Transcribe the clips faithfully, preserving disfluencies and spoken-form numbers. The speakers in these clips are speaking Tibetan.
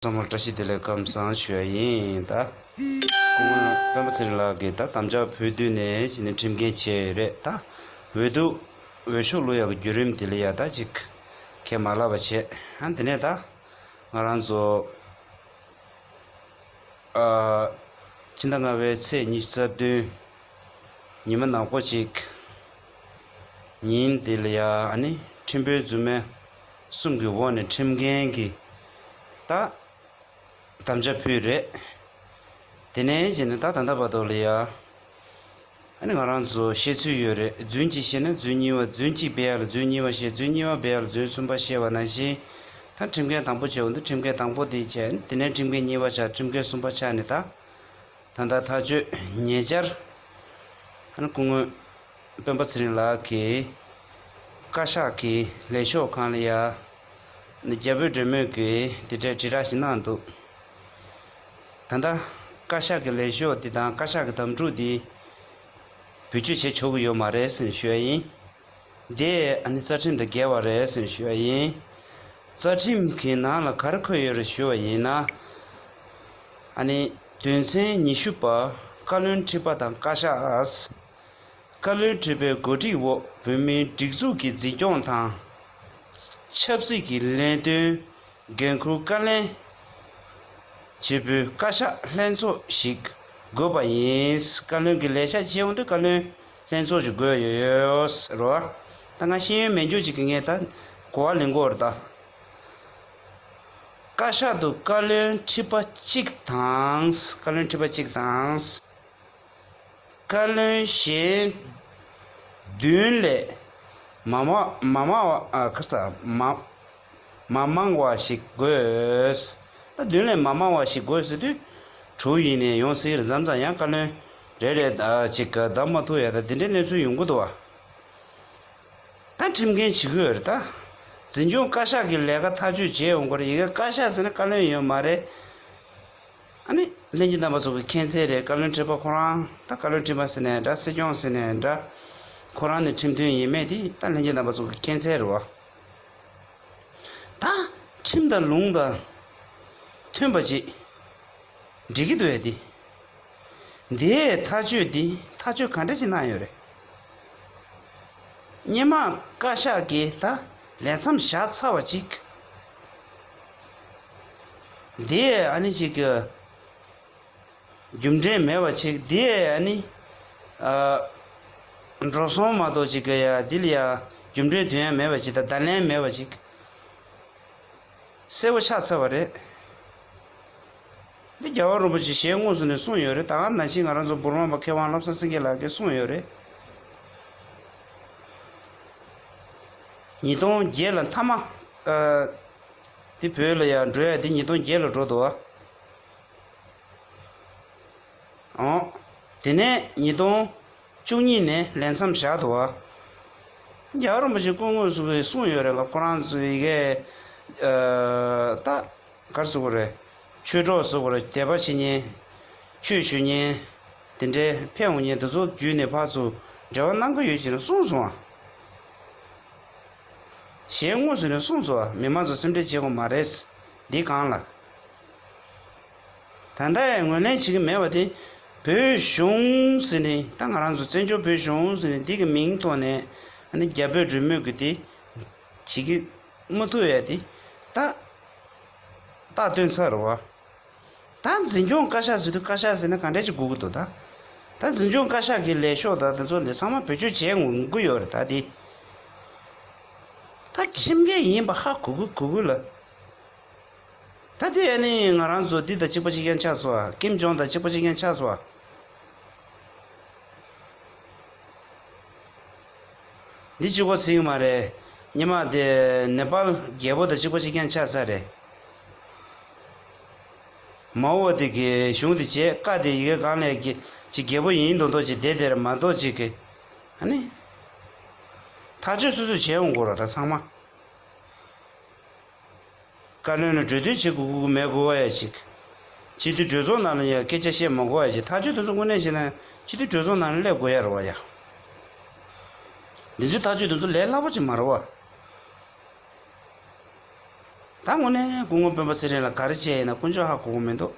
ཚང་མར་བཀྲ་ཤིས་བདེ་ལེགས་ཁམས་བཟང་ཞུ་ཡ་ཡིན། ད་སྐུ་ངོ་སྤེན་པ་ཚེ་རིང་ལགས་ཀྱིས་ད་དམ་བཅའ་ཕུལ་དུས་ནས་ཅི་ནས་ཁྲིམས་འགལ་བྱས་ཡོད་རེད། ད་འོས་བསྡུ་འོས་ཤོག་བླུག་ཡག་གི་བརྒྱུད་རིམ་དེ་ལ་ཡ་ད་ཅིག་ཁས་མ་བླངས་པ་བྱས། ཨ་དེ་ནས་ད་ང་རང་ཚོ་ཨ་ཕྱི་ཟླ་ལྔ་པའི་ཚེས་ཉི་ཤུ་རྩ་བདུན་ཉི་མ་ནག་པོ་ཅིག་ཉིན་དེ་ལ་ཡ་ཨ་ནི་ཁྲིམས་དཔོན་རྫུན་མ་གསུམ་གྱི་འོག་ནས་ཁྲིམས་འགལ་གྱི་ད་དམ་བཅའ་ཕུལ་རེད། དེ་ནས་བྱས་ནས་ད་ད་ལྟ་བར་དུ་ལ་ཡ་ཨ་ནི་ང་རང་ཚོ་བཤད་ཚུལ་ཡོད་རེད། རྫུན་གཅིག་བཤད་ན་རྫུན་གཉིས་པ། རྫུན་གཅིག་སྦས་ཡག་ལ་རྫུན་གཉིས་པ་བཤད། རྫུན་གཉིས་པ་སྦས་ཡག་ལ་རྫུན་གསུམ་པ་བཤད་པ་ནང་བཞིན། ད་ཁྲིམས་འགལ་དང་པོ་བྱས་ཡོང་དུས་ཁྲིམས་འགལ་དང་པོ་དེ་བྱས། དེ་ནས་ཁྲིམས་འགལ་གཉིས་པ་ཆགས། ཁྲིམས་འགལ་གསུམ་པ་ཆགས་ནས་ད་ད་ལྟ་ཐག་གཅོད་ཉེ་ཆར་ཨ་ནི་སྐུ་ངོ་སྤེན་པ་ཚེ་རིང་ལགས་ཀྱིས་བཀའ་ཤག་གི་ལས་ཤོག་སྒང་ལ་ཡ་ནི་རྒྱ་བོད་འབྲེལ་མོལ་གྱི་དེ་འདྲའི་དྲིལ་བསྒྲགས་ཤིག་གནང་འདུག་ད་ལྟ་བཀའ་ཤག་གི་ལས་ཤོག་འདི་དང་བཀའ་ཤག་གི་དམ་ཕྲུག་འདི་བེད་སྤྱོད་བྱེད་ཆོག་གི་ཡོད་མ་རེད་ཟེར་ནས་ཞུ་ཡ་ཡིན། འདི་ཨ་ནི་རྩ་ཁྲིམས་དང་འགལ་བ་རེད་ཟེར་ནས་ཞུ་ཡ་ཡིན། རྩ་ཁྲིམས་ཀྱི་ནང་ལ་ག་རེ་འཁོད་ཡོད་རེད་ཞུ་བ་ཡིན་ན། ཨ་ནི་དོན་ཚན་ཉི་ཤུ་པ། བཀའ་བློན་ཁྲི་པ་དང་བཀའ་ཤག་བཀའ་བློན་ཁྲི་པའི་གོ་སྒྲིག་འོག་བོད་མིའི་སྒྲིག་འཛུགས་ཀྱི་འཛིན་སྐྱོང་དང་། ཆབ་སྲིད་ཀྱི་ལས་དོན་འགན་འཁུར་བཀའ་ལེན་བྱེད་པའི་བཀའ་ཤག་ལྷན་ཚོགས་ཤིག་དགོས་པ་ཡིན། བཀའ་བློན་གྱི་ལས་ཤག་བྱེད་ཡོང་དུས་བཀའ་བློན་ལྷན་ཚོགས་ཤིག་དགོས་ཡོད་ཟེར་བ། ད་ང་ཤེས་ཡོན་མེད་རྒྱུ་ཅིག་གི་ངས་ད་གོ་བ་ལེན་དགོས་རེད་ད། བཀའ་ཤག་ཏུ་བཀའ་བློན་ཁྲི་པ་གཅིག་དང་། བཀའ་བློན་ཁྲི་པ་གཅིག་དང་། བཀའ་བློན་གཞན་བདུན་ལས་མ་མང་མ་མང་བ། ཨ་ཁ་ས་མ་མ་མང་བ་ཞིག་དགོས། ད་བདུན་ལས་མ་མང་བ་ཞིག་དགོས་ཟེར་དུས་དྲུག་ཡིན་ནའི་ཡོང་སྲིད་རེད། མཚམས་མཚམས་ཡང་བཀའ་བློན་རེ་རེ་ད་ཅིག་བདམས་མ་ཐུབ་ཡ་ད་དེ་འདྲའི་གནས་ཚུལ་ཡོང་གི་འདུག་བ། ད་ཁྲིམས་འགལ་བྱེད་ཀྱི་ཡོད་རེད་ད། འཛིན་སྐྱོང་བཀའ་ཤག་གི་ལས་ཀ་ཐག་གཅོད་བྱས་ཡོང་གི་རེད། ཡ་གི་བཀའ་ཤག་ཟེར་ན་བཀའ་བློན་ཡོད་མ་རེད། ཨ་ནི་ལྷན་རྒྱས་རྣམ་པ་ཚོ་གི་མཁྱེན་གསལ་རེད། བཀའ་བློན་ཁྲི་པ་ཁོ་རང་ད་བཀའ་བློན་ཁྲི་པ་ཟེར་ནའི་འདྲ། སྲིད་སྐྱོང་ཟེར་ནའི་འདྲ། ཁོ་རང་ནི་ཁྲིམས་མཐུན་ཡིན་མེད་དེ་ད་ལྷན་རྒྱས་རྣམ་པ་ཚོ་གི་མཁྱེན་གསལ་རེད་བ། ད་ཁྲིམས་དང་ལུགས་དང་མཐུན་པ་ཅིག་འགྲིག་གི་འདུག་ཡ་དེ། འདིའི་ཐག་གཅོད་འདི་ཐག་གཅོད་ག་འདྲ་ཅིག་གནང་ཡོད་རེད། སྔོན་མ་བཀའ་ཤག་གིས་ད་ལས་མཚམས་བཞག་ཚར་བ་ཅིག་འདི་ཨ་ནི་ཅིག་གི་རྒྱུ་འབྲས་མེད་པ་ཅིག་འདི་ཨ་ནི་ཨ་འགྲོ་སོང་མ་གཏོགས་ཅིག་གི་ཡ་འདི་ལ་ཡ་རྒྱུ་འབྲས་དོན་ཡ་མེད་པ་ཅིག་དང་བརྡ་ལན་མེད་པ་ཅིག་གསལ་པོ་ཆགས་ཚར་བ་རེད། འདི་རྒྱལ་བ་རིན་པོ་ཆེ་ཞལ་དངོས་སུ་ནས་གསུངས་ཡོད་རེད། ད་ག་ནང་བཞིན་ང་རང་ཚོ་འབུམ་རམས་པ་མཁས་དབང་བློ་བཟང་སེང་གེ་ལགས་ཀྱིས་གསུངས་ཡོད་རེད། ཉིས་སྟོང་བརྒྱད་ལ་མཐའ་མ་ཨ་འདི་བོད་ལ་ཡར་འགྲོ་ཡ་འདི་ཉིས་སྟོང་བརྒྱད་ལ་འགྲོ་འདུག་ཨ། ཨོ། དེ་ནས་ཉིས་སྟོང་བཅུ་གཉིས་ནས་ལས་མཚམས་བཞག་འདུག་བ། རྒྱལ་བ་རིན་པོ་ཆེ་སྐུ་དངོས་སུ་གསུངས་ཡོད་རེད་ལ། ཁོ་རང་ཚོ་ཡི་གེ་ཨ་ད་ག་རེ་ཟེར་དགོས་རེད། ཆོས་གྲོགས་ཟེར་དགོས་རེད། དད་པ་བྱེད་མཁན། ཆོས་ཞུ་མཁན། དེ་འདྲའི་ཕེབས་འོང་མཁན་དེ་ཚོ་བརྒྱུད་ནས་ཕར་ཚུར་འབྲེལ་བ་གནང་གི་ཡོད་ཅེས་ནས་གསུངས་སོང་ཨ། ཞལ་དངོས་སུ་ནས་གསུངས་སོང་ཨ། མི་མང་ཚོ་སེམས་ཁྲལ་བྱེད་དགོས་མ་རེད། འདི་གང་ལ། ད་ལྟ་ཡང་ངོས་ལེན་བྱེད་ཀྱི་མེད་པ་དེ། བོད་གཞུང་ཟེར་ནས་ད་ང་རང་ཚོ་བཙན་བྱོལ་བོད་གཞུང་ཟེར་ནས་འདི་གི་མིང་ཐོག་ནས་ཨ་ནི་རྒྱ་བོད་འབྲེལ་མོལ་གྱི་དེ་བྱེད་ཀྱི་མ་ཐུབ་ཡ་དེ་ད་རྟགས་སྟོན་ཚར་རེད་བ། ད་འཛིན་སྐྱོང་བཀའ་ཤག་ཟེར་དུས་བཀའ་ཤག་ཟེར་ན་ག་འདྲ་ཅིག་དགོས་ཀྱི་འདུག་ད་ད་འཛིན་སྐྱོང་བཀའ་ཤག་གི་ལས་ཤོག་ད་དེ་ཚོ་ལས་ཚང་མ་བེད་སྤྱོད་བྱས་འོང་གི་ཡོད་རེད་ད་དེ། ད་ཁྲིམས་འགལ་ཡིན་པ་ཧ་གོ་གི་གོ་གི་ལ། ད་དེ་ཨ་ནི་ང་རང་ཚོ་འདི་དང་གཅིག་པ་གཅིག་རྐྱང་ཆགས་སོང་ཨ། ཀིམ་ཇོང་དང་གཅིག་པ་གཅིག་རྐྱང་ཆགས་སོང་ཨ། འདི་གཅིག་པ་ཚིག་མ་རེད། སྔོན་མ་དེ་ནེ་པཱལ་རྒྱལ་པོ་དང་གཅིག་པ་གཅིག་རྐྱང་ཆགས་ཚར་རེད། མའོ་དེ་གི་གཞུང་དེ་བྱས། བཀའ་དེ་ཡི་གེ་སྒང་ལ་གི་ཅིག་རྒྱལ་པོ་ཡིན་མདོག་མདོག་ཅིག་བསྡད་དེར་མ་གཏོགས་ཅིག་གི་ཨ་ནི་ཐག་གཅོད་སོ་སོས་བྱས་འོང་དགོས་ར་ད་ཚང་མ། བཀའ་བློན་ལ་གྲོས་བསྡུར་བྱེད་དགོས་ཀྱི་མེད་དགོས་པ་ཡ་ཅིག་སྤྱི་འཐུས་གྲོས་ཚོགས་ནང་ལ་ཡ་སྐད་ཆ་བཤད་མ་དགོས་པ་ཡ་ཅིག་ཐག་གཅོད་དེ་ཚོ་དངོས་གནས་བྱས་ན་སྤྱི་འཐུས་གྲོས་ཚོགས་ནང་ལ་སླེབས་དགོས་ཡ་རེད་བ་ཡ། འདི་ཚོའི་ཐག་གཅོད་དེ་ཚོ་ལས་སླ་པོ་ཅིག་མ་རེད་བ། ད་ ད་དངོས་གནས་སྐུ་ངོ་སྤེན་པ་ཚེ་རིང་ལ་ག་རེ་བྱས་ཡིན་ན་དཀོན་མཆོག་ཧ་གོ་གི་མི་འདུག་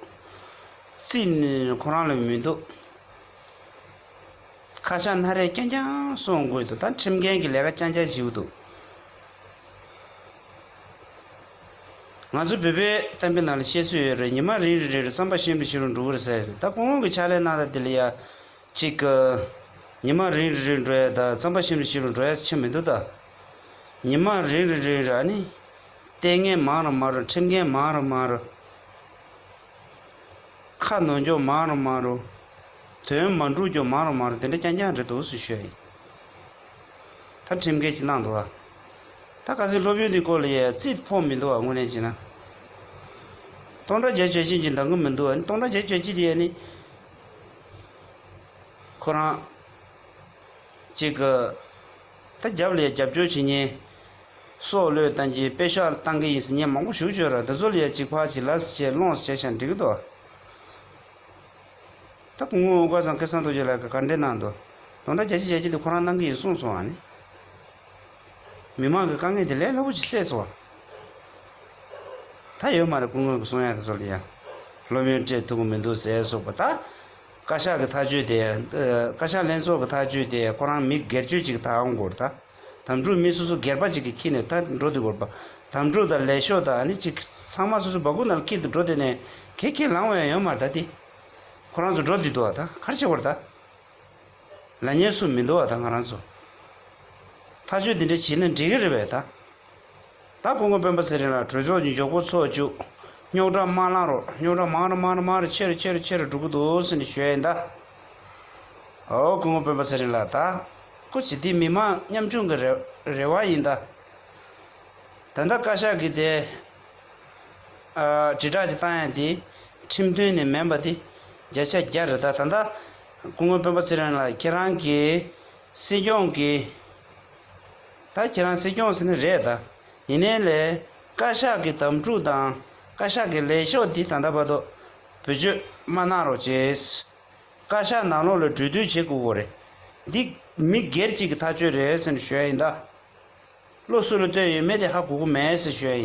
རྩིས་ནི་ཁོ་རང་ལ་མི་འདུག་ཁ་ཤགས་སྣ་རལ་རྐྱང་རྐྱང་སྲུང་དགོས་འདུག་ད་ཁྲིམས་འགན་གྱི་ལས་ཀ་རྐྱང་རྐྱང་བྱེད་ཀྱི་འདུག་ང་ཚོ་བོད་པའི་གཏམ་དཔེ་ནང་ལ་བཤད་སྲོལ་ཡོད་རེད། ཉི་མ་རིང་རུ་རིང་རུ་རྩམ་པ་ཞིམ་རུ་ཞིམ་རུ་འགྲོ་གི་རེད་ཟེར། ད་སྐུ་ངོ་གི་ཕྱག་ལས་གནང་སྟངས་དེ་ལ་ཡ། གཅིག་གི་ཉི་མ་རིང་རུ་རིང་འགྲོ་ཡ་དང་རྩམ་པ་ཞིམ་རུ་ཞིམ་རུ་འགྲོ་ཡ་ཆེ་མི་འདུག་ད་ཉི་མ་རིང་རུ་རིང་རུ་ཨ་ནི་ལྟས་ངན་མང་རུ་མང་རུ། ཁྲིམས་འགན་མང་རུ་མང་རུ། ཁ་ནོན་རྒྱུ་མང་རུ་མང་རུ། དོན་མ་འགྲུབ་རྒྱུ་མང་རུ་མང་རུ། དེ་འདྲ་རྐྱང་རྐྱང་རེད་འདུག་ཟེར་ཞུ་ཡ་ཡིན། ད་ཁྲིམས་འགལ་ཅིག་གནང་འདུག་ཨ། ད་ཁ་སང་སློབ་ཡོན་དེ་སྐོར་ལ་ཡ་རྩིས་ཕོག་མི་འདུག་ཨ། དངོས་གནས་བྱས་ན། སྟོང་ཕྲག་བརྒྱད་ཅུ་གྱ་གཅིག་ཅིག་འདང་གི་མི་འདུག་ཨ། སྟོང་ཕྲག་བརྒྱད་ཅུ་གྱ་གཅིག་དེ་ཡ་ནི། ཁོ་རང་གཅིག་གི་ད་རྒྱབ་ལ་ཡ་རྒྱབ་སྐྱོར་བྱེད་མཁན། སྲོག་བློས་བཏང་གི་པེ་ཤག་བཏང་གི་ཡིན་ཟེར་མཁན་མང་པོ་ཞིག་ཡོད་རེད། དེ་ཚོ་ལ་ཡ་གཅིག་ཕར་ཅིག་ལབ་བྱས་སློང་བྱས་བྱས་འགྲིག་གི་འདུག་ད་སྐུ་ངོ་དབུ་དཀར་ཚང་སྐལ་བཟང་རྡོ་རྗེ་ལགས་ཀྱིས་ག་འདྲས་གནང་འདུག་སྟོང་ཕྲག་བརྒྱད་ཅུ་གྱ་གཅིག་དེ་ཁོ་རང་གནང་གི་ཡིན་གསུངས་སོང་ཨ་ནི། མི་མང་གི་དཀའ་ངལ་དེ་ལས་སླ་པོ་ཅིག་སེལ་སོང་བ། ད་ཡོད་མ་རེད། སྐུ་ངོ་གི་གསུང་ཡག་དེ་ཚོ་ལ་ཡ། སློབ་ཡོན་སྤྲད་ཐུབ་ཀྱི་མི་འདུག་ཟེར་སོགས་པ་ད། བཀའ་ཤག་གི་ཐག་གཅོད་དེ། ཨ། བཀའ་ཤག་ལྷན་ཚོགས་ཀྱི་ཐག་གཅོད་དེ་ཁོ་རང་མི་སྒེར་གཅོད་ཅིག་གི་ཐག་འོང་དགོས་རེད་ད། དམ་ཕྲུག་མི་སོ་སོ་སྒེར་པ་ཅིག་གིས་འཁྱེར་ནས་ད་འགྲོ་སྡོད་དགོས་རེད་པ། དམ་ཕྲུག་དང་ལས་ཤོག་དང་ཨ་ནི་ཅིག་ཚང་མ་སོ་སོ་སྦ་ཁུག་ནང་ལ་འཁྱེར་དུ་འགྲོ་དེ་ནས་ཁེ་ཁེ་ལང་བ་ཡང་ཡོད་མ་རེད་ད་དེ། ཁོ་རང་ཚོ་འགྲོ་སྡོད་འདུག་བ་ད་ག་རེ་བྱེད་དགོས་རེད་ད། ལབ་མཁན་སུ་མི་འདུག་བ་ད་ང་རང་ཚོ། ཐག་གཅོད་འདི་འདྲ་བྱས་ན་འགྲིག་གི་རེད་པས་ད། ད་སྐུ་ངོ་སྤེན་པ་ཚེ་རིང་ལགས་གྲོས་ཚོགས་ཀྱི་མགྱོགས་པོ་ཚོགས་བཅུག་རྙོག་དྲ་མ་ལངས་རོགས། རྙོག་དྲ་མང་རུ་མང་རུ་མང་རུ་ཆེ་རུ་ཆེ་རུ་ཆེ་རུ་འགྲོ་གི་འདུག་ཟེར་ནས་ཞུ་ཡ་ཡིན་ད། ཨོ་སྐུ་ངོ་སྤེན་པ་ཚེ་རིང་ལགས། ད་སྐུ་མཁྱེན། འདི་མི་མང་ཉམ་ཆུང་གི་རེ་རེ་བ་ཡིན་ད། ད་ལྟ་བཀའ་ཤག་གིས་དེ། ཨ། དྲིལ་བསྒྲགས་ཅིག་བཏང་ཡ་དེ་ཁྲིམས་མཐུན་ནི་མིན་པ་དེ་བརྒྱ་ཆ་བརྒྱ་རེད་ད། ད་ལྟ་སྐུ་ངོ་སྤེན་པ་ཚེ་རིང་ལགས་ཁྱེད་རང་གི་སྲིད་སྐྱོང་གི། ད་ཁྱེད་རང་སྲིད་སྐྱོང་ཟེར་ནི་རེད་ད། ཡིན་ནའི་ལས་བཀའ་ཤག་གི་དམ་ཕྲུག་དང་བཀའ་ཤག་གི་ལས་ཤོག་འདི་ད་ལྟ་བར་དུ་བེད་སྤྱོད་མ་གནང་རོགས་བྱས། བཀའ་ཤག་ནང་ལོགས་ལ་གྲོས་བསྡུར་བྱེད་དགོས་ཀྱི་རེད། འདི་མི་སྒེར་གཅིག་གི་ཐག་གཅོད་རེད་ཟེར་ནས་ཞུ་ཡ་ཡིན་ད། བློ་སུ་ལ་གཏད་ཡོད་མེད་དེ་ཧ་གོ་གི་མེད་ཟེར་ཞུ་ཡ་ཡིན།